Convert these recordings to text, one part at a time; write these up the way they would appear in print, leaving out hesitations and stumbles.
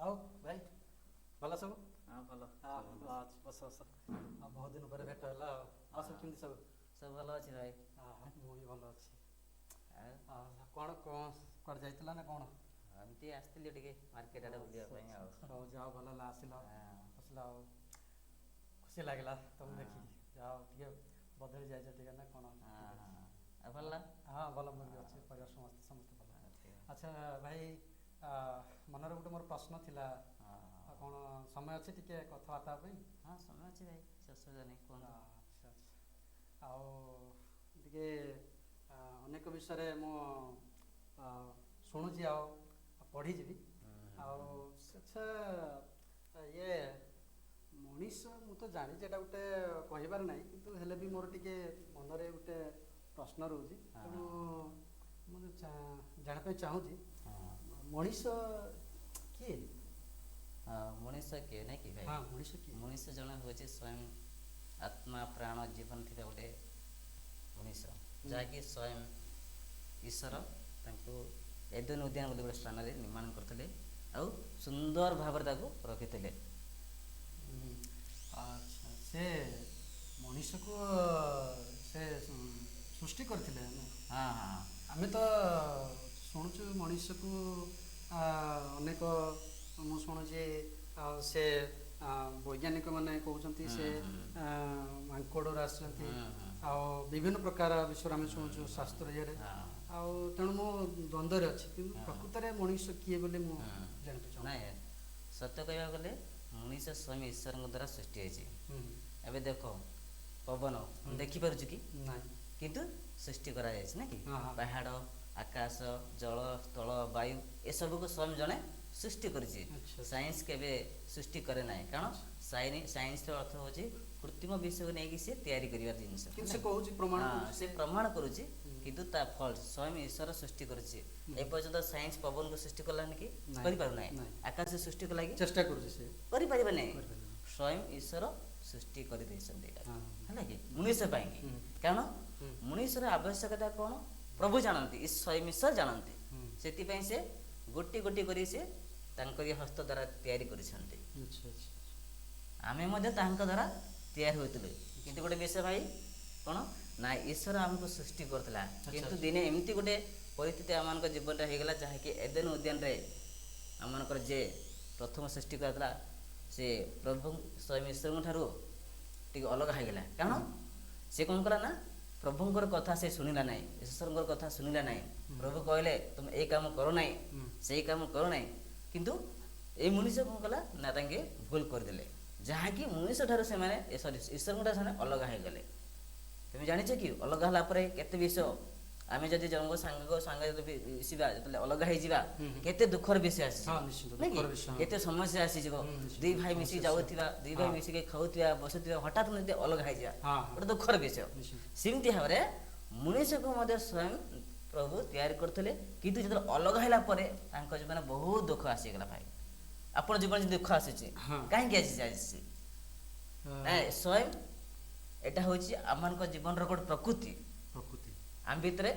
ଆଉ ଭାଇ, ଭଲ ସବୁ? ହଁ, ଭଲ। ହଁ। ସବୁ ଭଲ ଅଛି। ଆଚ୍ଛା, ବସ ବସ। ଆଉ ବହୁତ ଦିନ ପରେ ଭେଟ ହେଲା। ଆଉ ଆଉ ସବୁ ହଁ, କେମିତି ସବୁ? ସବୁ ଭଲ ଅଛି ଭାଇ। ହଁ, ମୁଁ ବି ଭଲ ଅଛି। ଆଉ ଆଉ କଣ କଣ କୁଆଡ଼େ ଯାଇଥିଲ ନା କଣ? ଏମିତି ଆସିଥିଲି ଟିକେ ମାର୍କେଟ ଆଡ଼େ ବୁଲିବା ଆଚ୍ଛା ପାଇଁ ଆଚ୍ଛା ଆଉ। ହଉ, ଯାଅ, ଭଲ ହେଲା ଆସିଲ। ହଁ। ଆସିଲ ଆଉ ଖୁସି ଲାଗିଲା ତମକୁ ହଁ ଦେଖିକି। ଯାଅ, ଟିକେ ବଦଳି ଯାଇଛ ଟିକେ ନା କଣ? ହଁ ଠିକ୍ ଅଛି। ହଁ, ଆଉ ଭଲ। ଆଉ ହଁ, ଭଲ, ମୁଁ ବି ଅଛି। ପରିବାର ସମସ୍ତେ ସମସ୍ତେ ଭଲ। ହଁ ଆଚ୍ଛା ଭାଇ, ଆ, ମନରେ ଗୋଟେ ମୋର ପ୍ରଶ୍ନ ଥିଲା। ହଁ ଆଉ କ'ଣ ସମୟ ଅଛି ଟିକେ କଥାବାର୍ତ୍ତା ପାଇଁ? ହଁ, ସମୟ ଅଛି ଭାଇ, କିଛି ଅସୁବିଧା ନାହିଁ, କୁହନ୍ତୁ। ଆଚ୍ଛା ଆଚ୍ଛା। ଆଉ ଟିକେ ଅନେକ ବିଷୟରେ ମୁଁ ଆ, ଶୁଣୁଛି ଆଉ ପଢ଼ିଯିବି। ହୁଁ ହୁଁ ଆଉ ହୁଁ ଆଚ୍ଛା, ଇଏ ମଣିଷ, ମୁଁ ତ ଜାଣିଛି ଏଇଟା ଗୋଟେ କହିବାର ନାହିଁ, କିନ୍ତୁ ହେଲେ ବି ହୁଁ ମୋର ଟିକେ ମନରେ ଗୋଟେ ପ୍ରଶ୍ନ ରହୁଛି। ହଁ ତେଣୁ ମୁଁ ଜାଣିବା ପାଇଁ ଚାହୁଁଛି, ହଁ ମଣିଷ କିଏ? ହଁ, ମଣିଷ କିଏ ନାଇଁ କି ଭାଇ? ହଁ, ମଣିଷ କିଏ? ମଣିଷ ଜଣେ ହେଉଛି ସ୍ୱୟଂ ଆତ୍ମା, ପ୍ରାଣ, ଜୀବନ ଥିବା ଗୋଟେ ମଣିଷ, ହୁଁ ଯାହାକି ସ୍ୱୟଂ ଈଶ୍ୱର ତାଙ୍କୁ ଏଦନ ଉଦ୍ୟାନ ବୋଲି ଗୋଟେ ସ୍ଥାନରେ ନିର୍ମାଣ କରିଥିଲେ ଆଉ ସୁନ୍ଦର ଭାବରେ ତାକୁ ରଖିଥିଲେ। ହୁଁ, ଆଚ୍ଛା, ସେ ମଣିଷକୁ ସେ ସୃଷ୍ଟି କରିଥିଲେ ନା? ହଁ ହଁ ଆମେ ତ ଶୁଣୁଛୁ ମଣିଷକୁ, ଆ, ଅନେକ ମୁଁ ଶୁଣୁଛି। ଆଉ ସେ ବୈଜ୍ଞାନିକ ମାନେ କହୁଛନ୍ତି ହୁଁ ସେ ହୁଁ ଆ, ମାଙ୍କଡ଼ରୁ ଆସିଛନ୍ତି। ହୁଁ ହୁଁ ଆଉ ବିଭିନ୍ନ ପ୍ରକାର ବିଷୟରେ ଆମେ ହୁଁ ଶୁଣୁଛୁ ହୁଁ ଶାସ୍ତ୍ର ଇଏରେ। ହଁ ଆଉ ତେଣୁ ମୁଁ ଦ୍ୱନ୍ଦ୍ୱରେ ଅଛି, କିନ୍ତୁ ହଁ ପ୍ରକୃତରେ ମଣିଷ କିଏ ବୋଲି ମୁଁ ହୁଁ ଜାଣିବାକୁ ଚାହୁଁଥିଲି। ନାଇଁ, ସତ୍ୟ କହିବାକୁ ଗଲେ ମଣିଷ ସ୍ୱୟଂ ଈଶ୍ୱରଙ୍କ ଦ୍ୱାରା ସୃଷ୍ଟି ହେଇଛି। ହୁଁ ଏବେ ଦେଖ, ପବନ ହୁଁ ଦେଖିପାରୁଛୁ କି? ନାଇଁ। କିନ୍ତୁ ସୃଷ୍ଟି କରାଯାଇଛି ନା କି? ହଁ ହଁ ପାହାଡ଼, ଆକାଶ, ଜଳ, ସ୍ଥଳ, ବାୟୁ ଏସବୁକୁ ସ୍ୱୟଂ ଜଣେ ସୃଷ୍ଟି କରିଛି। ଆଚ୍ଛା ଆଚ୍ଛା ସାଇନ୍ସ କେବେ ସୃଷ୍ଟି କରେ ନାହିଁ, କାରଣ ଆଚ୍ଛା। ସାଇନ୍ସର ଅର୍ଥ ହେଉଛି କୃତ୍ରିମ ବିଷୟକୁ ନେଇକି ସେ ତିଆରି କରିବାର ଜିନିଷ କିନ୍ତୁ ହେଲା ସେ କି? କହୁଛି, ପ୍ରମାଣ ହଁ, କରୁଛି ସେ ସେ। ପ୍ରମାଣ କରୁଛି, ହୁଁ କିନ୍ତୁ ତା ଫଲ୍ସ। ସ୍ୱୟଂ ଈଶ୍ୱର ସୃଷ୍ଟି କରିଛି। ହୁଁ ଏପର୍ଯ୍ୟନ୍ତ ସାଇନ୍ସ ପବନକୁ ସୃଷ୍ଟି କଲାନି କି ନାଇଁ କରିପାରୁନାହିଁ। ନାଇଁ। ଆକାଶ ସୃଷ୍ଟି କଲା କି? ଚେଷ୍ଟା କରୁଛି ସେ। କରିପାରିବ ନାହିଁ। କରିପାରିବନି। ସ୍ୱୟଂ ଈଶ୍ୱର ସୃଷ୍ଟି କରିଦେଇଛନ୍ତି ଏଇଟା, ହଁ ହେଲା କି, ହଁ ମଣିଷ ପାଇଁକି। ହୁଁ କାରଣ ହୁଁ ମଣିଷର ଆବଶ୍ୟକତା କ'ଣ ପ୍ରଭୁ ଜାଣନ୍ତି, ସ୍ୱୟଂ ଈଶ୍ୱର ଜାଣନ୍ତି। ହୁଁ ସେଥିପାଇଁ ସେ ଗୋଟି ଗୋଟି କରି ସେ ତାଙ୍କରି ହସ୍ତ ଦ୍ୱାରା ତିଆରି କରିଛନ୍ତି। ଆଚ୍ଛା ଆଚ୍ଛା ଆମେ ମଧ୍ୟ ତାଙ୍କ ଦ୍ୱାରା ତିଆରି ହୋଇଥିଲୁ। ଆଚ୍ଛା କିନ୍ତୁ ଗୋଟେ ବିଷୟ ଭାଇ, କ'ଣ ନା ଈଶ୍ୱର ଆମକୁ ସୃଷ୍ଟି କରୁଥିଲା, ଆଚ୍ଛା କିନ୍ତୁ ଆଚ୍ଛା ଦିନେ ଏମିତି ଗୋଟେ ପରିସ୍ଥିତି ଆମମାନଙ୍କ ଜୀବନରେ ହେଇଗଲା, ଯାହାକି ଏଦେନ ଉଦ୍ୟାନରେ ଆମମାନଙ୍କର ଯେ ପ୍ରଥମ ସୃଷ୍ଟି କରିଥିଲା, ସେ ପ୍ରଭୁ ସ୍ୱୟଂ ଈଶ୍ୱରଙ୍କ ଠାରୁ ଟିକେ ଅଲଗା ହେଇଗଲା। କାରଣ ହୁଁ ସେ କ'ଣ କଲା ନା ପ୍ରଭୁଙ୍କର କଥା ସେ ଶୁଣିଲା ନାହିଁ, ଈଶ୍ୱରଙ୍କର କଥା ଶୁଣିଲା ନାହିଁ। ହୁଁ ପ୍ରଭୁ କହିଲେ ତୁମେ ଏଇ କାମ କର ନାହିଁ, ହୁଁ ସେଇ କାମ କର ନାହିଁ, କିନ୍ତୁ ଏଇ ମଣିଷ କ'ଣ କଲା ନା ତାଙ୍କେ ଭୁଲ କରିଦେଲେ, ଯାହାକି ମଣିଷ ଠାରୁ ସେମାନେ, ସରି, ଈଶ୍ୱରଙ୍କ ଠାରୁ ସେମାନେ ଅଲଗା ହେଇଗଲେ। ତୁମେ ଜାଣିଛ କି ଅଲଗା ହେଲା ପରେ କେତେ ବିଷୟ? ଆମେ ଯଦି ଜଣଙ୍କ ସାଙ୍ଗଙ୍କ ସାଙ୍ଗ ଯଦି ମିଶିବା, ଯେତେବେଳେ ଅଲଗା ହେଇଯିବା, ହୁଁ ହୁଁ କେତେ ଦୁଃଖର ବିଷୟ ହଁ, ଆସିଯିବ ନିଶ୍ଚିନ୍ତ ନାଇଁ କି? ଦୁଃଖର ବିଷୟ। ହଁ କେତେ ସମସ୍ୟା ଆସିଯିବ। ହୁଁ ଦୁଇ ନିଶ୍ଚିନ୍ତ ଭାଇ ମିଶିକି ସମସ୍ୟା ଆସିବ। ଯାଉଥିବା, ଦୁଇ ଭାଇ ହଁ ମିଶିକି ଖାଉଥିବା, ବସୁଥିବା, ହଠାତ୍ ଯଦି ଅଲଗା ହେଇଯିବା, ହଁ ହଁ ଗୋଟେ ଦୁଃଖର ବିଷୟ। ନିଶ୍ଚିନ୍ତ। ସେମିତି ଭାବରେ ମଣିଷକୁ ମଧ୍ୟ ସ୍ୱୟଂ ପ୍ରଭୁ ତିଆରି କରୁଥିଲେ, କିନ୍ତୁ ଯେତେବେଳେ ଅଲଗା ହେଲା ପରେ ତାଙ୍କ ଜୀବନରେ ବହୁତ ଦୁଃଖ ଆସିଗଲା। ଭାଇ, ଆପଣ ଜୀବନରେ ଦୁଃଖ ଆସୁଛି, ହଁ କାହିଁକି ଆସିଛି? ଅ, ନାଇଁ, ସ୍ୱୟଂ ଏଇଟା ହେଉଛି ଆମମାନଙ୍କ ଜୀବନର ଗୋଟେ ପ୍ରକୃତି। ପ୍ରକୃତି। ଆମ ଭିତରେ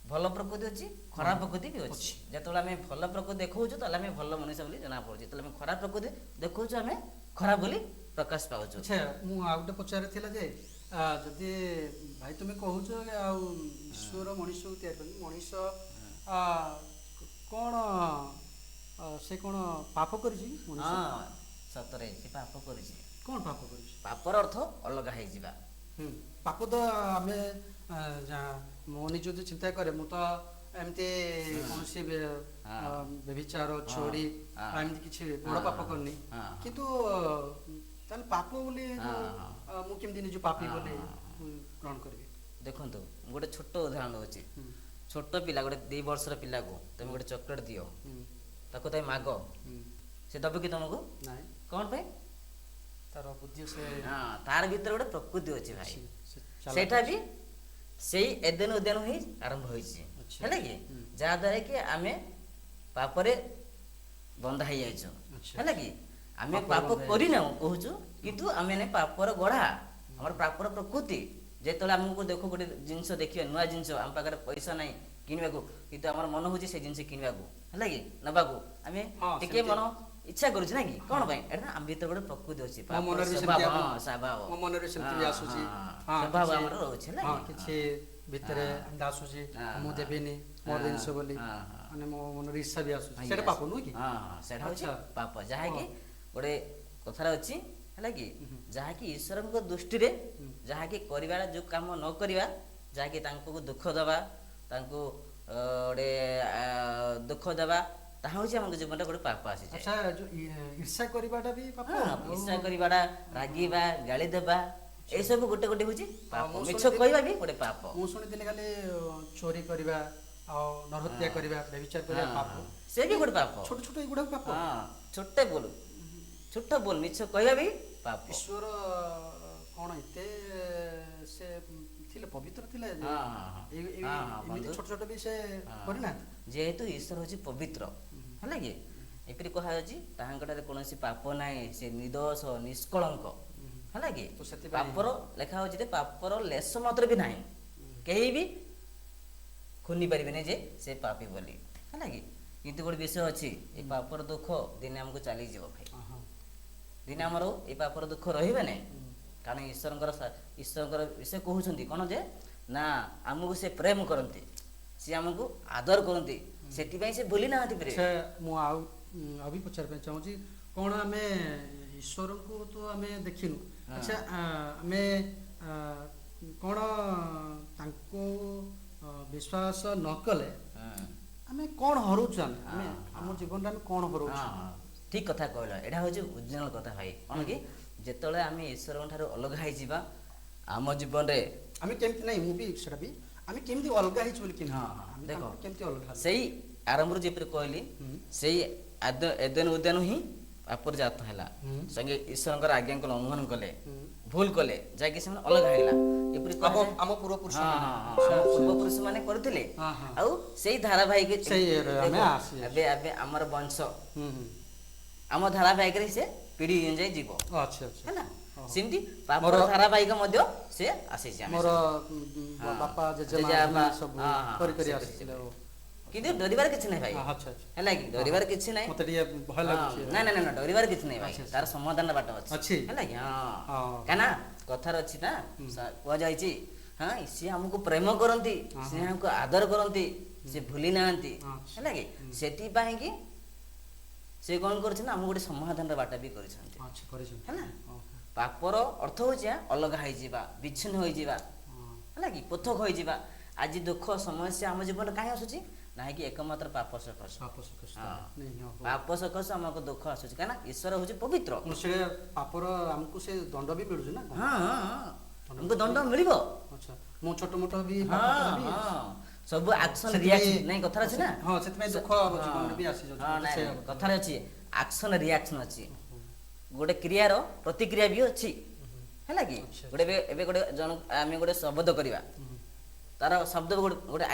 ଭଲ ପ୍ରକୃତି ଅଛି, ଖରାପ ଭଲ ପ୍ରକୃତି ବି ଅଛି। ଅଛି। ଯେତେବେଳେ ଆମେ ଭଲ ପ୍ରକୃତି ଦେଖାଉଛୁ, ତାହେଲେ ଆମେ ଭଲ ମଣିଷ ବୋଲି ଜଣାପଡ଼ୁଛି। ଯେତେବେଳେ ଆମେ ଖରାପ ପ୍ରକୃତି ଦେଖାଉଛୁ, ଆମେ ଖରାପ ବୋଲି ପ୍ରକାଶ ପାଉଛୁ। ଆଚ୍ଛା, ମୁଁ ଆଉ ଗୋଟେ ପଚାରିଥିଲା ଯେ ଯଦି ଭାଇ ତୁମେ କହୁଛ ଆଉ ଈଶ୍ୱର ମଣିଷକୁ ତିଆରି କରିଛନ୍ତି, ମଣିଷ ଆ, କ'ଣ ସେ କ'ଣ ପାପ କରିଛି ମଣିଷ? ହଁ, ସତରେ ସେ ପାପ କରିଛି। କ'ଣ ପାପ କରିଛି? ପାପର ଅର୍ଥ ଅଲଗା ହେଇଯିବା। ହୁଁ ପାପ ତ ଆମେ ମୁଁ ନିଜେ ଯଦି ଚିନ୍ତା କରେ, ମୁଁ ତ ଏମିତି କୌଣସି ହଁ ବ୍ୟଭିଚାର, ହଁ ଚୋରି, ହଁ ଏମିତି କିଛି ବଡ଼ ହଁ ପାପ କରିନି। ହଁ କିନ୍ତୁ ତାହେଲେ ପାପ ବୋଲି ହଁ ଯୋଉ ହଁ ମୁଁ କେମିତି ନିଜକୁ ପାପୀ ହଁ ବୋଲି ହଁ ଗ୍ରହଣ କରିବି? ଦେଖନ୍ତୁ, ଗୋଟେ ଛୋଟ ଉଦାହରଣ ଦେଉଛି। ହୁଁ ଛୋଟ ପିଲା, ଗୋଟେ 2 ବର୍ଷର ପିଲାକୁ ତୁମେ ହୁଁ ଗୋଟେ ଚକୋଲେଟ୍ ଦିଅ, ହୁଁ ତାକୁ ତମେ ମାଗ, ହୁଁ ସେ ଦେବ କି ତମକୁ? ନାଇଁ। କ'ଣ ପାଇଁ? ତାର ବୁଦ୍ଧି ସେ ହଁ, ତାର ଭିତରେ ଗୋଟେ ପ୍ରକୃତି ଅଛି ଭାଇ। ଅଛି, ସେ ଚାଲାକ ସେଇଟା ଅଛି। ବି ସେଇ ଏଦେନ ଉଦ୍ୟାନ ହିଁ ଆରମ୍ଭ ହୋଇଛି। ଆଚ୍ଛା ହେଲା ଆଚ୍ଛା କି? ହୁଁ ଯାହାଦ୍ୱାରା କି ଆମେ ପାପରେ ବନ୍ଧା ହେଇଯାଇଛୁ। ଆଚ୍ଛା ହେଲା ଆଚ୍ଛା କି? ଆମେ ପାପରେ ପାପ ବନ୍ଧା ହେଇଯାଇଛି। କରିନାହୁଁ କହୁଛୁ, କିନ୍ତୁ ଆମେ ପାପର ଗଢ଼ା। ହୁଁ ଆମର ପାପର ପ୍ରକୃତି। ଯେତେବେଳେ ଆମକୁ ଦେଖୁ ଗୋଟେ ଜିନିଷ ଦେଖିବା, ନୂଆ ଜିନିଷ, ଆମ ପାଖରେ ପଇସା ନାହିଁ କିଣିବାକୁ, କିନ୍ତୁ ଆମର ମନ ହେଉଛି ସେ ଜିନିଷ କିଣିବାକୁ, ହେଲା କି, ନେବାକୁ, ଆମେ ହଁ, ଟିକେ ସେମିତି। ମନ ଇଚ୍ଛା କରୁଛି ନା କି? କ'ଣ ପାଇଁ? ଏଇଟା ଆମ ଭିତରେ ଗୋଟେ ପ୍ରକୃତି ଅଛି, ମୋ ମନରେ ବି ସ୍ୱଭାବ। ସେମିତି ହଁ, ସ୍ୱଭାବ। ମୋ ମନରେ ସେମିତି ବି ହଁ, ଆସୁଛି। ହଁ, ହଁ, ସ୍ୱଭାବ କିଛି ଆମର ରହୁଛି ହେଲା ହଁ କି? କିଛି ଭିତରେ ଏମିତି ଆସୁଛି, ମୁଁ ଦେବିନି ମୋର ଜିନିଷ ବୋଲି, ମାନେ ମୋ ମନରେ ଈର୍ଷା ବି ଆସୁଛି, ସେଇଟା ପାପ ନୁହେଁ କି? ହଁ ହଁ, ସେଇଟା ହେଉଛି ଆଚ୍ଛା। ପାପ। ଯାହାକି ଗୋଟେ କଥାରେ ଅଛି ହେଲା କି, ଯାହାକି ଈଶ୍ୱରଙ୍କ ଦୃଷ୍ଟିରେ ଯାହାକି କରିବା, ଯୋଉ କାମ ନ କରିବା, ଯାହାକି ତାଙ୍କୁ ଦୁଃଖ ଦେବା, ତାଙ୍କୁ ଗୋଟେ ଦୁଃଖ ଦେବା, ତାହା ହେଉଛି ଆମ ଜୀବନରେ ଗୋଟେ ପାପ ଆସିଯାଏ। ଆଚ୍ଛା, ଯୋଉ ଈର୍ଷା କରିବାଟା ବି ପାପ? ହଁ, ଈର୍ଷା କରିବାଟା, ରାଗିବା, ଗାଳି ଦେବା, ଏସବୁ ଗୋଟେ ଗୋଟେ ହେଉଛି ପାପ। ମୁଁ ମିଛ ଶୁଣିଥିଲି- କହିବା ବି ଗୋଟେ ପାପ। ମୁଁ ଶୁଣିଥିଲି ଖାଲି ଚୋରି କରିବା ଆଉ ନରହତ୍ୟା କରିବା, ବ୍ୟଭିଚାର କରିବା ପାପ। ସେ ବି ଗୋଟେ ପାପ। ଛୋଟ ଛୋଟ ଏଗୁଡାକ ପାପ। ହଁ, ଛୋଟ ଭୁଲ, ଛୋଟ ଭୁଲ, ମିଛ କହିବା ବି ପାପ। ଈଶ୍ୱର କ'ଣ ଏତେ ସେ ଥିଲେ ପବିତ୍ର ଥିଲେ ଯେ ହଁ, ହଁ, ହଁ। ହଁ, ହଁ, ଏମିତି ବନ୍ଧୁ। ଛୋଟ ଛୋଟ ବି ସେ କରିନାହାନ୍ତି? ଯେହେତୁ ଈଶ୍ୱର ହେଉଛି ପବିତ୍ର ହେଲା କି, ଏପରି କୁହାଯାଉଛି ତାହାଙ୍କଠାରେ କୌଣସି ପାପ ନାହିଁ, ସେ ନିର୍ଦ୍ଦୋଷ ନିଷ୍କଳଙ୍କ ହେଲା କି। ତ ସେଥିପାଇଁ- ପାପର ଲେଖା ହଉଛି ଯେ ପାପର ଲେଶ ମାତ୍ର ବି ନାହିଁ, କେହି ବି ଖୁନି ପାରିବେନି ଯେ ସେ ପାପୀ ବୋଲି ହେଲା କି। କିନ୍ତୁ ଗୋଟେ ବିଷୟ ଅଛି, ଏ ପାପର ଦୁଃଖ ଦିନେ ଆମକୁ ଚାଲିଯିବ ଭାଇ। ଦିନେ ଆମର ଏ ପାପର ଦୁଃଖ ରହିବେ ନାହିଁ। କାରଣ ଈଶ୍ୱରଙ୍କର ବିଷୟ କହୁଛନ୍ତି କ'ଣ ଯେ ନା ଆମକୁ ସେ ପ୍ରେମ କରନ୍ତି, ସେ ଆମକୁ ଆଦର କରନ୍ତି, ସେଥିପାଇଁ ସେ ଭୁଲି ନାହାନ୍ତି ପ୍ରେମ। ଆଚ୍ଛା, ମୁଁ ଆଉ ଆଉ ବି ପଚାରିବା ପାଇଁ ଚାହୁଁଛି, କ'ଣ ଆମେ ଈଶ୍ୱରଙ୍କୁ ତ ଆମେ ଦେଖିନୁ, ଆଚ୍ଛା ଆମେ କ'ଣ ତାଙ୍କୁ ବିଶ୍ୱାସ ନ କଲେ ଆମେ କ'ଣ ହରଉଛୁ? ଆମେ ଆମେ ଆମ ଜୀବନରେ ଆମେ କ'ଣ ହରଉଛୁ? ହଁ, ଠିକ କଥା କହିଲ। ଏଇଟା ହେଉଛି ଓରିଜିନାଲ କଥା ଭାଇ। କ'ଣ କି ଯେତେବେଳେ ଆମେ ଈଶ୍ୱରଙ୍କ ଠାରୁ ଅଲଗା ହେଇଯିବା ଆମ ଜୀବନରେ ଆମେ କେମିତି, ନାଇଁ ମୁଁ ବି ସେଟା ବି, ଆମେ କେମିତି ଅଲଗା ହେଇଛୁ ବୋଲି କେମିତି ହଁ, ହଁ, ଆମେ ଦେଖ। ତାଙ୍କଠୁ କେମିତି ଅଲଗା ହେଲୁ? ସେଇ ଆରମ୍ଭରୁ ଯେପରି କହିଲି, ସେଇ ଏଦେନ ଉଦ୍ୟାନ ହିଁ ପାପର ଜାତ ହେଲା। ସଙ୍ଗେ ଈଶ୍ୱରଙ୍କର ଆଜ୍ଞାକୁ ଲଙ୍ଘନ କଲେ, ଭୁଲ କଲେ, ଯାହାକି ସେମାନେ ଅଲଗା ହେଇଗଲା। ଏପରି ଆମ କୁହାଯାଏ- ଆମ ପୂର୍ବପୁରୁଷ ହଁ, ମାନେ। ହଁ, ହଁ, ଆମ ପୂର୍ବପୁରୁଷ ମାନେ କରିଥିଲେ, ହଁ, ହଁ। ଆଉ ସେଇ ଧାରାବାହିକ ସେଇ ଇଏରେ ଆମେ ଦେଖ, ଆସିଯାଇଛୁ। ଏବେ ଏବେ ଆମର ବଂଶ ହୁଁ ହୁଁ ଆମ ଧାରାବାହିକରେ ସେ ପିଢି ଯାଏ ଯିବ। ଆଚ୍ଛା ଆଚ୍ଛା ହେଲା, ସେମିତି ପାପର ମୋର- ଧାରାବାହିକ ମଧ୍ୟ ସେ ଆସିଛି ଆମେ ମୋର ସବୁ। ବାପା ଜେଜେମା ଜେଜେବାପା, ଏମାନେ ସବୁ ହଁ, ହଁ, କରି କରି ସେପରି, ଆସିଥିଲେ। ସେପରି। କିନ୍ତୁ ଡରିବାର କିଛି ନାହିଁ ଭାଇ। ଆଚ୍ଛା ଆଚ୍ଛା ହେଲା କି, ଡରିବାର କିଛି ନାହିଁ। ମତେ ଟିକେ ଭୟ ଲାଗୁଛି। ନା ନା ନା ନା, ଡରିବାର କିଛି ନାହିଁ ଭାଇ, ଆଚ୍ଛା, ଆଚ୍ଛା। ତାର ସମାଧାନ ବାଟ ଅଛି। ଅଛି? ହେଲା କି, ହଁ। ହଁ। କାହିଁନା କଥାରେ ଅଛି ନା, କୁହାଯାଇଛି, ହଁ, ସିଏ ଆମକୁ ପ୍ରେମ କରନ୍ତି, ସିଏ ଆମକୁ ଆଦର କରନ୍ତି, ସେ ଭୁଲି ନାହାନ୍ତି। ହେଲା କି, ସେଥିପାଇଁ କି ସେ କଣ କରୁଛନ୍ତି ନା ଆମକୁ ଗୋଟେ ସମାଧାନର ବାଟ ବି କରିଛନ୍ତି। ଆଚ୍ଛା, କରିଛନ୍ତି। ହେଲା, ପାପର ଅର୍ଥ ହଉଛି ଅଲଗା ହେଇଯିବା, ବିଚ୍ଛିନ୍ନ ହୋଇଯିବା, ହେଲା କି, ପୃଥକ ହୋଇଯିବା। ଆଜି ଦୁଃଖ ସମସ୍ୟା ଆମ ଜୀବନରେ କାହିଁ ଆସୁଛି? ନାହିଁକି ଏକମାତ୍ର ପାପ ସକାଶେ। ପାପ ସକାଶେ। ହଁ। ନାଇଁ, ହଁ, ହଉ। ପାପ ସକାଶେ ଆମକୁ ଦୁଃଖ ଆସୁଛି, କାହିଁକିନା ଈଶ୍ୱର ହଉଛି ପବିତ୍ର। ପୁଣି ସେ ପାପର ଆମକୁ ସେ ଦଣ୍ଡ ବି ମିଳୁଛି ନା କଣ? ହଁ ହଁ ହଁ, ଆମକୁ ଦଣ୍ଡ ମିଳିବ। ଆଚ୍ଛା, ମୁଁ ଛୋଟ ମୋଟ ବି ହଁ ପାପ କଲେ ବି ହଁ, ସବୁ ଆକ୍ସନ ସେଥିପାଇଁ- ରିଆକ୍ସନ ନାଇଁ, କଥାରେ ଅଛି ନା। ହଁ, ସେଥିପାଇଁ ଦୁଃଖ ଆମ ଜୀବନରେ ବି ଆସିଯାଉଛି। ହଁ, ନାଇଁ, ସେଇଆ ନାଇଁ, କଥା। କଥାରେ ଅଛି ଆକ୍ସନ ରିଆକ୍ସନ ଅଛି, ଗୋଟେ କ୍ରିୟାର ପ୍ରତିକ୍ରିୟା ବି ଅଛି ହେଲା କି। ଆଚ୍ଛା। ଗୋଟେ ଏବେ ଏବେ ଗୋଟେ ଜଣ ଆମେ ଗୋଟେ ଶବ୍ଦ କରିବା, ତାର ଶବ୍ଦ ଗୋଟେ ଗୋଟେ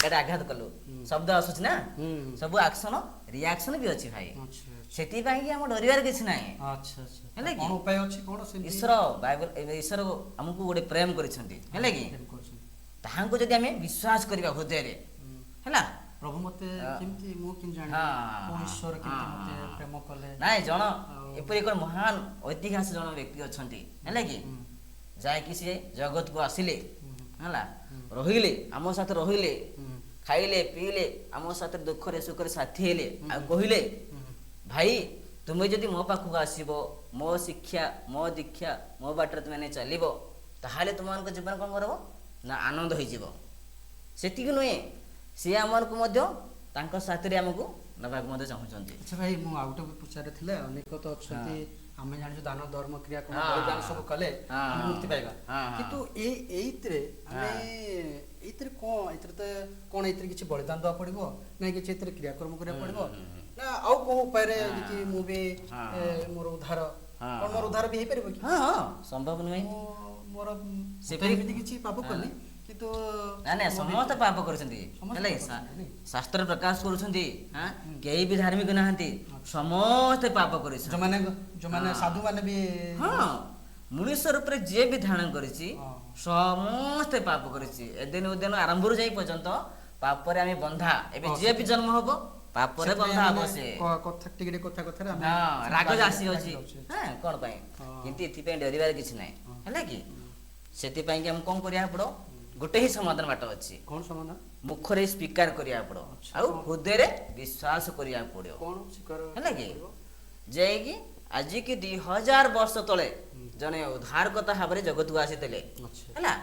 ଏଟା ଆଘାତ କଲୁ, ଶବ୍ଦ ଆସୁଛି ନା। ସବୁ ଆକ୍ସନ ରିଆକ୍ସନ ବି ଅଛି ଭାଇ। ଆଚ୍ଛା ସେଥିପାଇଁ କି ଆମ ଡରିବାର କିଛି ନାହିଁ। ଆଚ୍ଛା ଆଚ୍ଛା ହେଲା କି? କଣ ଉପାୟ ଅଛି, କଣ ସେମିତି? ଈଶ୍ୱର ବାଇବଲ ଏବେ ଈଶ୍ୱର ଆମକୁ ଗୋଟେ ପ୍ରେମ କରିଛନ୍ତି ହେଲା କି, ପ୍ରେମ କରିଛନ୍ତି। ତାହାଙ୍କୁ ଯଦି ଆମେ ବିଶ୍ୱାସ କରିବା ହୃଦୟରେ ହେଲା। ପ୍ରଭୁ ମତେ କେମିତି, ମୁଁ କେମିତି ଜାଣିବି କୋଉ ଈଶ୍ୱର କେମିତି ମତେ ପ୍ରେମ କଲେ? ନାଇଁ, ଜଣ ଆଉ- ଏପରି ଏକ ମହାନ ଐତିହାସିକ ଜଣ ବ୍ୟକ୍ତି ଅଛନ୍ତି ହେଲା କି, ଯାହାକି ସିଏ ଜଗତକୁ ଆସିଲେ ହେଲା, ରହିଲେ ଆମ ସାଥିରେ, ରହିଲେ, ଖାଇଲେ ପିଇଲେ ଆମ ସାଥିରେ, ଦୁଃଖରେ ସୁଖରେ ସାଥୀ ହେଲେ, ଆଉ କହିଲେ ଭାଇ ତୁମେ ଯଦି ମୋ ପାଖକୁ ଆସିବ, ମୋ ଶିକ୍ଷା ମୋ ଦୀକ୍ଷା ମୋ ବାଟରେ ତୁମେ ଚାଲିବ, ତାହେଲେ ତୁମମାନଙ୍କ ଜୀବନ କ'ଣ କରିବ ନା ଆନନ୍ଦ ହେଇଯିବ। ସେତିକି ନୁହେଁ, ସିଏ ଆମମାନଙ୍କୁ ମଧ୍ୟ ତାଙ୍କ ସାଥିରେ ଆମକୁ ନେବାକୁ ମଧ୍ୟ ଚାହୁଁଛନ୍ତି। ଆଚ୍ଛା ଭାଇ, ମୁଁ ଆଉ ଗୋଟେ ପଚାରିଥିଲେ, ଅନେକ ତ ଅଛନ୍ତି, ଆମେ ଜାଣିଛୁ ଦାନ ଧର୍ମ କ୍ରିୟା କର୍ମ ହଁ, ବଳିଦାନ ସବୁ କଲେ ହଁ, ଆମେ ମୁକ୍ତି ପାଇବା, ହଁ, ହଁ। କିନ୍ତୁ ଏଇଥିରେ ଆମେ ଏଇଥିରେ କଣ, ଏଇଥିରେ ତ କଣ, ଏଇଥିରେ କିଛି ବଳିଦାନ ଦେବାକୁ ପଡିବ ନା କିଛି ଏଥିରେ କ୍ରିୟାକର୍ମ କରିବାକୁ ପଡିବ ନା ଆଉ କୋଉ ଉପାୟରେ କି ମୁଁ ବି ହଁ। ମୋର ଉଦ୍ଧାର ହଁ, କଣ, ମୋର ଉଦ୍ଧାର ବି ହେଇପାରିବ କି? ହଁ ହଁ, ସମ୍ଭବ ନୁହେଁ। ମୁଁ ମୋର ସେପରି- ଏମିତି କିଛି ପାପ କଲି କିନ୍ତୁ ନା ନା, ସମସ୍ତେ ପାପ କରୁଛନ୍ତି ସମସ୍ତେ ହେଲା କି? ପାପ କରୁଛନ୍ତି, ନାଇଁ? ଶାସ୍ତ୍ର ପ୍ରକାଶ କରୁଛନ୍ତି, ହଁ, କେହି ବି ଧାର୍ମିକ ନାହାନ୍ତି, ସମସ୍ତେ ପାପ କରିଛନ୍ତି। ଯୋଉମାନେ ଯୋଉମାନେ ହଁ। ସାଧୁ ମାନେ ବି ହଁ, ମନୁଷ୍ୟ ରୂପରେ ଯିଏ ବି ଧାରଣ କରିଛି ହଁ। ସମସ୍ତେ ପାପ କରିଛି। ଏଦିନ ଉଦ୍ୟାନ ଆରମ୍ଭରୁ ଯାଇ ପର୍ଯ୍ୟନ୍ତ ପାପରେ ଆମେ ବନ୍ଧା। ଏବେ ହଁ, ଯିଏ ବି ଜନ୍ମ ହବ ପାପରେ ସେଥିପାଇଁ ବନ୍ଧା ହବ ଆମେ ସେ। କଥା ଟିକେ ଟିକେ କଥା କଥାରେ ଆମେ ହଁ, ରାଗ ରାଗି ଆସିଯାଉଛି। ଯାଉଛେ। ହଁ, କ'ଣ ପାଇଁ? କିନ୍ତୁ ଏଥିପାଇଁ ଡରିବାର କିଛି ନାହିଁ, ହେଲା କି? ସେଥିପାଇଁ କି ଆମକୁ କ'ଣ କରିବାକୁ ପଡିବ? ଗୋଟେ ହିଁ ସମାଧାନ ବାଟ ଅଛି। କ'ଣ ସମାଧାନ? ମୁଖରେ ସ୍ୱୀକାର କରିବାକୁ ପଡିବ ଆଉ ହୃଦୟରେ ବିଶ୍ୱାସ କରିବାକୁ ପଡିବ। କ'ଣ ସ୍ୱୀକାର ହେଲା କି? କରିବ? ଯାଇକି ଆଜିକି 2000 ବର୍ଷ ତଳେ ଜଣେ ଉଦ୍ଧାରକର୍ତ୍ତା ଭାବରେ ଜଗତକୁ ଆସିଥିଲେ। ହେଲା,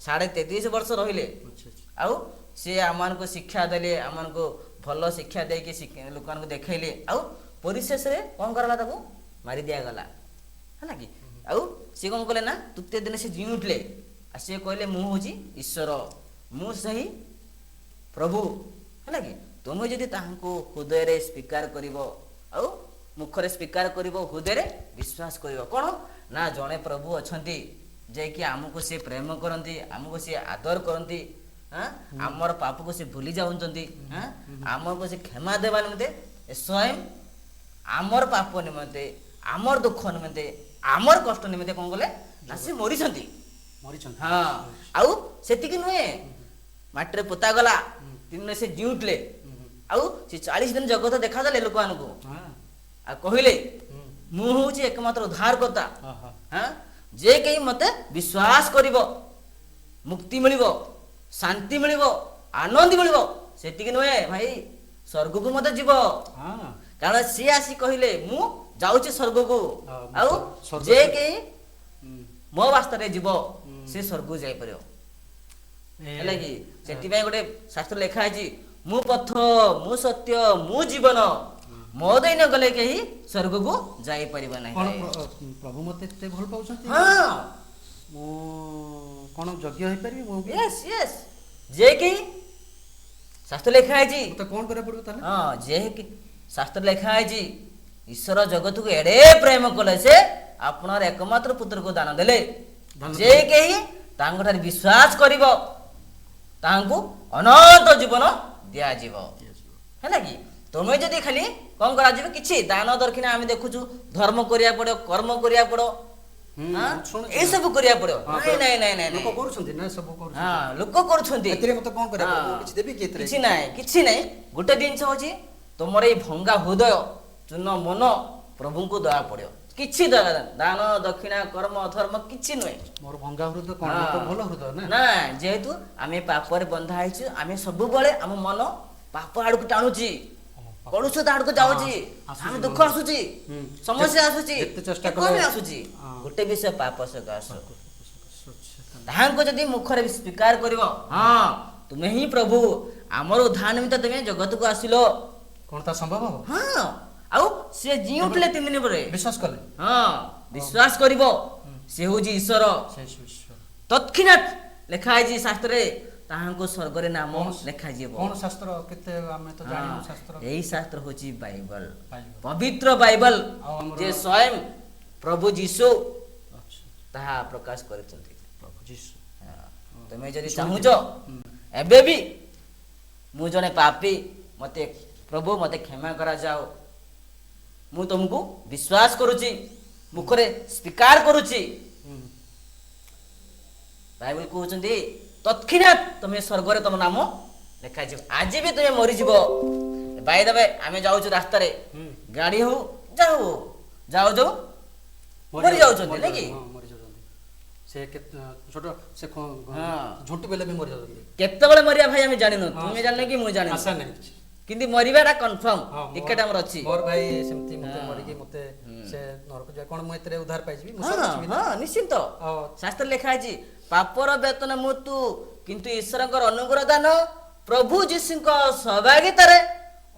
33.5 ବର୍ଷ ରହିଲେ। ଆଚ୍ଛା ଆଚ୍ଛା ଆଉ ସିଏ ଆମମାନଙ୍କୁ ଶିକ୍ଷା ଦେଲେ, ଆମମାନଙ୍କୁ ଭଲ ଶିକ୍ଷା ଦେଇକି ଲୋକମାନଙ୍କୁ ଦେଖେଇଲେ। ଆଉ ପରିଶେଷରେ କ'ଣ କରାଗଲା? ତାକୁ ମାରି ଦିଆଗଲା, ହେଲା କି? ଆଉ ସିଏ କ'ଣ କଲେ ନା, ତୃତୀୟ ଦିନ ସେ ଜିଇଁ ଉଠିଲେ। ଆଉ ସିଏ କହିଲେ, ମୁଁ ହେଉଛି ଈଶ୍ୱର, ମୁଁ ସେହି ପ୍ରଭୁ, ହେଲା କି? ତୁମେ ଯଦି ତାହାଙ୍କୁ ହୃଦୟରେ ସ୍ୱୀକାର କରିବ ଆଉ ମୁଖରେ ସ୍ୱୀକାର କରିବ, ହୃଦୟରେ ବିଶ୍ୱାସ କରିବ, କ'ଣ ନା ଜଣେ ପ୍ରଭୁ ଅଛନ୍ତି, ଯିଏକି ଆମକୁ ସେ ପ୍ରେମ କରନ୍ତି, ଆମକୁ ସେ ଆଦର କରନ୍ତି, ଆମର ପାପକୁ ସେ ଭୁଲି ଯାଉଛନ୍ତି, ଆମକୁ ସେ କ୍ଷମା ଦେବା ନିମନ୍ତେ ସ୍ୱୟଂ ଆମର ପାପ ନିମନ୍ତେ, ଆମର ଦୁଃଖ ନିମନ୍ତେ, ଆମର କଷ୍ଟ ନିମନ୍ତେ କ'ଣ କଲେ ନା ସେ ମରିଛନ୍ତି। ମରିଛନ୍ତି। ହଁ, ଆଉ ସେତିକି ନୁହେଁ, ମାଟିରେ ପୋତା ଗଲା, ତିନି ଦିନ ସେ ଜିଉଁଥିଲେ। ଆଉ ସେ 40 ଦିନ ଜଗତ ଦେଖାଦେଲେ ଲୋକମାନଙ୍କୁ ଆଉ କହିଲେ, ମୁଁ ହଉଛି ଏକମାତ୍ର ଉଦ୍ଧାରକର୍ତ୍ତା, ହଁ, ଯେ କେହି ମତେ ବିଶ୍ୱାସ କରିବ ମୁକ୍ତି ମିଳିବ, ଶାନ୍ତି ମିଳିବ, ଆନନ୍ଦ ମିଳିବ। ସେତିକି ନୁହେଁ ଭାଇ, ସ୍ୱର୍ଗକୁ ମଧ୍ୟ ଯିବ। କାରଣ ସିଏ ଆସି କହିଲେ, ମୁଁ ଯାଉଛି ସ୍ୱର୍ଗକୁ, ମୁଁ ଆଉ ସ୍ୱର୍ଗ ଯେ କେହି ମୋ ବାସ୍ତାରେ ଯିବ ସେ ସ୍ୱର୍ଗକୁ ଯାଇପାରିବ। ହେଲା କି? ସେଥିପାଇଁ ଗୋଟେ ଶାସ୍ତ୍ର ଲେଖା ହେଇଛି, ମୁଁ ପଥ, ମୁଁ ସତ୍ୟ, ମୁଁ ଜୀବନ, ମୋ ଦେଇ ନ ଗଲେ କେହି ସ୍ୱର୍ଗକୁ ଯାଇପାରିବ ନାହିଁ। କ'ଣ ପ୍ରଭୁ ମତେ ଏତେ ଭଲ ପାଉଛନ୍ତି? ହଁ। ମୁଁ କ'ଣ ଯୋଗ୍ୟ ହେଇପାରିବି ମୁଁ ବି? ୟେସ୍ ୟେସ୍, ଯେ କେହି, ଶାସ୍ତ୍ର ଲେଖା ହେଇଛି। ମତେ କ'ଣ କରିବାକୁ ପଡିବ ତାହେଲେ? ହଁ, ଯେ କି ଶାସ୍ତ୍ର ଲେଖା ହେଇଛି, ଈଶ୍ୱର ଜଗତକୁ ଏଡ଼େ ପ୍ରେମ କଲେ ସେ ଆପଣର ଏକମାତ୍ର ପୁତ୍ରକୁ ଦାନ ଦେଲେ, ଦାନ ଯେ ଦେଲେ। କେହି ତାଙ୍କ ଠାରେ ବିଶ୍ୱାସ କରିବ ତାହାଙ୍କୁ ଅନନ୍ତ ଜୀବନ ଦିଆଯିବ। ଦିଆଯିବ। ହେଲା କି? ତମେ ଯଦି ଖାଲି କଣ କରାଯିବ, କିଛି ଦାନ ଦକ୍ଷିଣା, ଆମେ ଦେଖୁଛୁ ଧର୍ମ କରିବାକୁ ପଡିବ, କର୍ମ କରିବାକୁ ପଡିବ, ହଁ? ଶୁଣୁଛି। ଏସବୁ କରିବାକୁ ପଡିବ। ନାଇଁ ନାଇଁ ନାଇଁ ନାଇଁ ଲୋକ ନାଇଁ। କରୁଛନ୍ତି ନା, ସବୁ କରୁଛନ୍ତି। ହଁ, ଲୋକ କରୁଛନ୍ତି। ଏଥିରେ ମତେ କଣ କରିବାକୁ ପଡିବ? ହଁ। ମୁଁ କିଛି ଦେବି କି ଏଥିରେ? କିଛି ନାହିଁ, କିଛି ନାହିଁ। ଗୋଟେ ଜିନିଷ ହଉଛି ତୁମର ଏଇ ଭଙ୍ଗା ହୃଦୟ, ଚୂନ ମନ ପ୍ରଭୁଙ୍କୁ ଦୟା ପଡିବ। କିଛି ଦରକାର ନାହିଁ। ଦାନ ଦକ୍ଷିଣା, କର୍ମ ଅଧର୍ମ କିଛି ନୁହେଁ। ମୋର ଭଙ୍ଗା ହୃଦୟ କଣ? ମୋର ତ ଭଲ ହୃଦୟ ନା। ନା, ଯେହେତୁ ଆମେ ପାପରେ ବନ୍ଧା ହେଇଛୁ, ଆମେ ସବୁବେଳେ ଆମ ମନ ପାପ ଆଡକୁ ଟାଣୁଛି, ପାପ। କଳୁଷତା ଆଡକୁ ଯାଉଛି, ଆସୁଛି ଆମେ ଦୁଃଖ ମନ। ଆସୁଛି, ସମସ୍ୟା ଆସୁଛି, ଯେତେ ଚେଷ୍ଟା କଣ କଲେ ଆସୁଛି? ଗୋଟେ ବିଷୟ, ପାପ ସକାଶ। ଆଚ୍ଛା। ତାହାଙ୍କୁ ଯଦି ମୁଖରେ ସ୍ୱୀକାର କରିବ, ହଁ, ତୁମେ ହିଁ ପ୍ରଭୁ, ଆମର ଉଦ୍ଧାର ନିମିତ୍ତ ତୁମେ ଜଗତକୁ ଆସିଲ। କଣ ତା ସମ୍ଭବ ହବ? ହଁ, ଆଉ ସେ ଜିଉଁଥିଲେ 3 ଦିନ ପରେ। ବିଶ୍ୱାସ କଲେ। ହଁ, ବିଶ୍ୱାସ କରିବ ସେ ହଉଛି ଈଶ୍ୱର। ସେ ଈଶ୍ୱର। ତତ୍କ୍ଷଣାତ୍ ଲେଖା ହେଇଛି ଶାସ୍ତ୍ରରେ, ତାହାଙ୍କୁ ସ୍ୱର୍ଗରେ ନାମ ଲେଖାଯିବ। କଣ ଶାସ୍ତ୍ର? କେତେ ଆମେ ତ ଜାଣିନୁ ଶାସ୍ତ୍ର। ଏଇ ଶାସ୍ତ୍ର ହଉଛି ବାଇବଲ, ବାଇବଲ। ପବିତ୍ର ବାଇବଲ, ଆଉ ଆମର ଯେ ସ୍ୱୟଂ ପ୍ରଭୁ ଯୀଶୁ ତାହା ପ୍ରକାଶ କରିଛନ୍ତି। ପ୍ରଭୁ ଯୀଶୁ। ହଁ। ତୁମେ ଯଦି ଚାହୁଁଛ ଏବେ ବି ମୁଁ ଜଣେ ପାପୀ, ମତେ ପ୍ରଭୁ ମତେ କ୍ଷମା କରାଯାଉ, ମୁଁ ତୁମକୁ ବିଶ୍ୱାସ କରୁଛି, ମୁଖରେ ସ୍ୱୀକାର କରୁଛି, ବାଇବଲ କହୁଛନ୍ତି ତତ୍କ୍ଷଣାତ୍ ତମେ ସ୍ୱର୍ଗରେ ତମ ନାମ ଲେଖାଯିବ। ଆଜି ବି ତୁମେ ମରିଯିବ, ବାଇଦବେ ଆମେ ଯାଉଛୁ ରାସ୍ତାରେ, ଗାଡି ହଉ ଯାଉ ହଉ, ଯାଉ ଯାଉ ମରି ଯାଉଛନ୍ତି ନାଇଁ କି? ହଁ, ମରି ଯାଉଛନ୍ତି। ସେ କେତେ ଛୋଟ ସେ ଝୁଣ୍ଟି ବେଲେ ବି ମରି ଯାଉଛନ୍ତି। କେତେବେଳେ ମରିବା ଭାଇ ଆମେ ଜାଣିନୁ, ତୁମେ ଜାଣିନ କି ମୁଁ ଜାଣିନୁ, ଆଶା ନାହିଁ କିଛି। କିନ୍ତୁ ମରିବାଟା କନଫର୍ମ, ଟିକେଟ ଆମର ଅଛି। ମୋର ଭାଇ ସେମିତି ମତେ ମରିକି ମତେ ସେ ନରକ ଯିବା, କଣ ମୁଁ ଏଥିରେ ଉଦ୍ଧାର ପାଇଯିବି? ମୁଁ ସ୍ୱର୍ଗ ଯିବି ନା? ହଁ, ନିଶ୍ଚିନ୍ତ। ଶାସ୍ତ୍ର ଲେଖା ହେଇଛି, ପାପର ବେତନ ମୃତ୍ୟୁ, କିନ୍ତୁ ଈଶ୍ୱରଙ୍କର ଅନୁଗ୍ରହ ଦାନ ପ୍ରଭୁ ଯୀଶୁଙ୍କ ସହଭାଗିତାରେ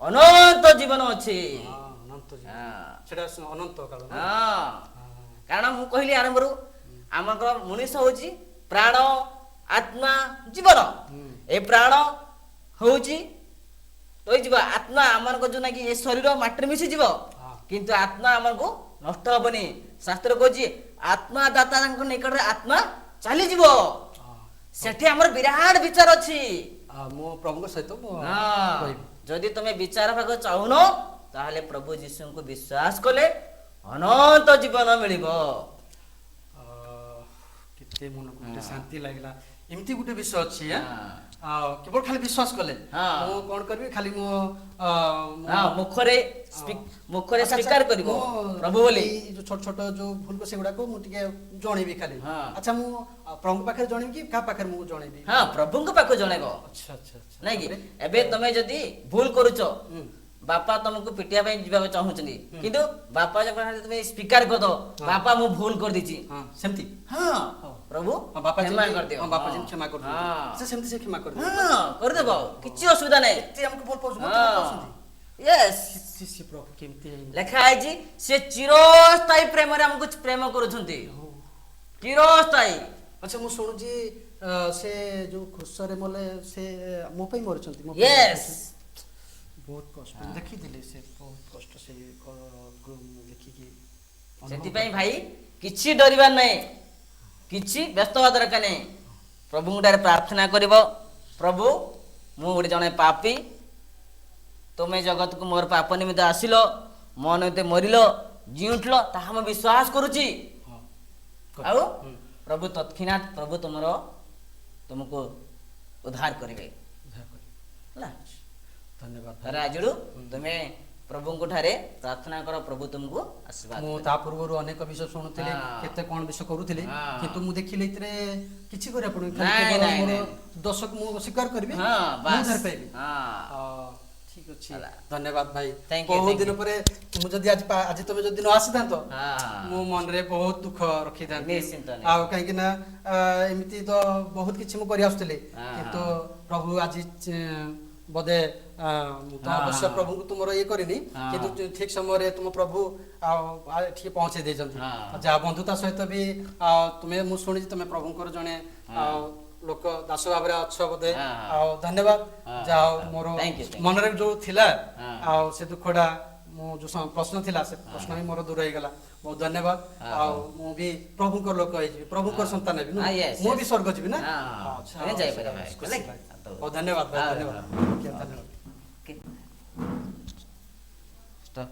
ଅନନ୍ତ ଜୀବନ ଅଛି। ହଁ, ଅନନ୍ତ ଜୀବନ। ସେଟା ଅନନ୍ତ କାଳ ନା? ହଁ, କାରଣ ମୁଁ କହିଲି ଆରମ୍ଭରୁ, ଆମର ମଣିଷ ହଉଛି ପ୍ରାଣ, ଆତ୍ମା, ଜୀବନ। ଏ ପ୍ରାଣ ହଉଛି ରହିଯିବ, ଆତ୍ମା ଆମମାନଙ୍କ ଯୋଉ ନାକି ଏ ଶରୀର ମାଟିରେ ମିଶିଯିବ, କିନ୍ତୁ ଆତ୍ମା ଆମକୁ ନଷ୍ଟ ହବନି। ଶାସ୍ତ୍ର କହୁଛି ଆତ୍ମା ଦାତାଙ୍କ ନିକଟରେ ଆତ୍ମା ଚାଲିଯିବ। ସେଠି ଆମର ବିରାଟ ବିଚାର ଅଛି। ମୁଁ ପ୍ରଭୁଙ୍କ ସହିତ ମୁଁ କହିବି। ଯଦି ତମେ ବିଚାର ଭାଗ ଚାହୁଁନ, ତାହେଲେ ପ୍ରଭୁ ଯୀଶୁଙ୍କୁ ବିଶ୍ୱାସ କଲେ ଅନନ୍ତ ଜୀବନ ମିଳିବ। କେତେ ମନକୁ ଗୋଟେ ଶାନ୍ତି ଲାଗିଲା। ଏମିତି ଗୋଟେ ବିଷୟ ଅଛି, ଆଁ? କେବଳ ଖାଲି ବିଶ୍ୱାସ କଲେ ମୁଁ କଣ କରିବି, ଖାଲି ମୁଁ ମୁଖରେ ମୁଖରେ ସ୍ୱୀକାର କରିବ ପ୍ରଭୁ ବୋଲି। ଯୋଉ ଛୋଟ ଛୋଟ ଯୋଉ ଭୁଲ ସେଗୁଡାକୁ ମୁଁ ଟିକେ ଜଣେଇବି ଖାଲି। ଆଚ୍ଛା, ମୁଁ ପ୍ରଭୁଙ୍କ ପାଖରେ ଜଣେଇବି କି କାହା ପାଖରେ ମୁଁ ଜଣେଇବି? ହଁ, ପ୍ରଭୁଙ୍କ ପାଖକୁ ଜଣେଇବ। ଆଚ୍ଛା ଆଚ୍ଛା। ନାଇଁ କି ଏବେ ତମେ ଯଦି ଭୁଲ କରୁଛ, ବାପା ତମକୁ ପିଟିବା ପାଇଁ ଯିବାକୁ ଚାହୁଁଛନ୍ତି, କିନ୍ତୁ ବାପା ତୁମେ ସ୍ୱୀକାର କରିଦବ, ବାପା ମୁଁ ଭୁଲ କରିଦେଇଛି, ସେମିତି। ହଁ, ପ୍ରଭୁ ବାପା କ୍ଷମା କରିଦିଅ। ବାପା ଯେମିତି କ୍ଷମା କରିଦିଅ, ସେ ସେମିତି ସେ କ୍ଷମା କରିଦିଅ। ହଁ, କରିଦେବ, କିଛି ଅସୁବିଧା ନାହିଁ। ଏତେ ଆମକୁ ଭଲ ପାଉଛନ୍ତି। ୟେସ୍, ସେ ପ୍ରଭୁ କେମିତି ଲେଖା ହେଇଛି, ସେ ଚିରସ୍ଥାୟୀ ପ୍ରେମରେ ଆମକୁ ପ୍ରେମ କରୁଛନ୍ତି, ଚିରସ୍ଥାୟୀ। ଆଚ୍ଛା, ମୁଁ ଶୁଣୁଛି ସେ ଯୋଉ କ୍ରୁଶରେ ମଲେ ସେ ମୋ ପାଇଁ ମରିଛନ୍ତି। ୟେସ୍, ବହୁତ କଷ୍ଟ ଦେଖିଥିଲି, ସେ ବହୁତ କଷ୍ଟ ସେ ଦେଖିକି। ସେଥିପାଇଁ ଭାଇ କିଛି ଡରିବାର ନାହିଁ, କିଛି ବ୍ୟସ୍ତ ହେବା ଦରକାର ନାହିଁ। ପ୍ରଭୁଙ୍କ ଠାରେ ପ୍ରାର୍ଥନା କରିବ, ପ୍ରଭୁ ମୁଁ ଗୋଟେ ଜଣେ ପାପୀ, ତୁମେ ଜଗତକୁ ମୋର ପାପ ନିମିତ୍ତ ଆସିଲ, ମୋ ନିମିତ୍ତ ମରିଲ, ଜିଉଁଠିଲ, ତାହା ମୁଁ ବିଶ୍ୱାସ କରୁଛି। ଆଉ ପ୍ରଭୁ ତତ୍କ୍ଷଣାତ୍ ପ୍ରଭୁ ତୁମର ତୁମକୁ ଉଦ୍ଧାର କରିବେ। ହେଲା, ଧନ୍ୟବାଦ। ଥରେ ଆଜିରୁ ତୁମେ ପ୍ରଭୁଙ୍କ ଠାରେ ପ୍ରାର୍ଥନା କର, ପ୍ରଭୁ ତୁମକୁ ଆଶୀର୍ବାଦ। ମୁଁ ତା ପୂର୍ବରୁ ଅନେକ ବିଷୟ ଶୁଣୁଥିଲି, କେତେ କଣ ବିଷୟ କରୁଥିଲି, କିନ୍ତୁ ମୁଁ ଦେଖିଲି ଏଥିରେ କିଛି କରିବାକୁ ପଡୁନି, ମୋର ଦୋଷକୁ ମୁଁ ସ୍ୱୀକାର କରିବି, ମୁଁ ଉଦ୍ଧାର ପାଇବି। ଠିକ ଅଛି, ଧନ୍ୟବାଦ ଭାଇ। ବହୁତ ଦିନ ପରେ ମୁଁ ଯଦି ଆଜି ଆଜି ତମେ ଯଦି ନ ଆସିଥାନ୍ତ, ମୁଁ ମନରେ ବହୁତ ଦୁଃଖ ରଖିଥାନ୍ତି। ଆଉ କାହିଁକି ନା ଏମିତି ତ ବହୁତ କିଛି ମୁଁ କରି ଆସୁଥିଲି, କିନ୍ତୁ ପ୍ରଭୁ ଆଜି ବୋଧେ, ମୁଁ ତ ଅବଶ୍ୟ ପ୍ରଭୁଙ୍କୁ ତୁମର ଇଏ କରିନି, କିନ୍ତୁ ଠିକ ସମୟରେ ତୁମ ପ୍ରଭୁ ଆଉ ଏଠିକି ପହଞ୍ଚେଇ ଦେଇଛନ୍ତି। ଯାହା ବନ୍ଧୁତା ସହିତ ବି ତୁମେ, ମୁଁ ଶୁଣିଛି ତୁମେ ପ୍ରଭୁଙ୍କର ଜଣେ ଲୋକ ଦାସ ଭାବରେ ଅଛ ବୋଧେ। ଆଉ ଧନ୍ୟବାଦ। ଯାହା ମୋର ମନରେ ଯୋଉ ଥିଲା ଆଉ ସେ ଦୁଃଖଟା, ମୁଁ ଯୋଉ ପ୍ରଶ୍ନ ଥିଲା ସେ ପ୍ରଶ୍ନ ବି ମୋର ଦୂର ହେଇଗଲା। ବହୁତ ଧନ୍ୟବାଦ। ଆଉ ମୁଁ ବି ପ୍ରଭୁଙ୍କର ଲୋକ ହେଇଯିବି, ପ୍ରଭୁଙ୍କର ସନ୍ତାନ ହେବି, ମୁଁ ବି ସ୍ୱର୍ଗ ଯିବି ନା? ବହୁତ ଧନ୍ୟବାଦ ଭାଇ, ଧନ୍ୟବାଦ, ଧନ୍ୟବାଦ।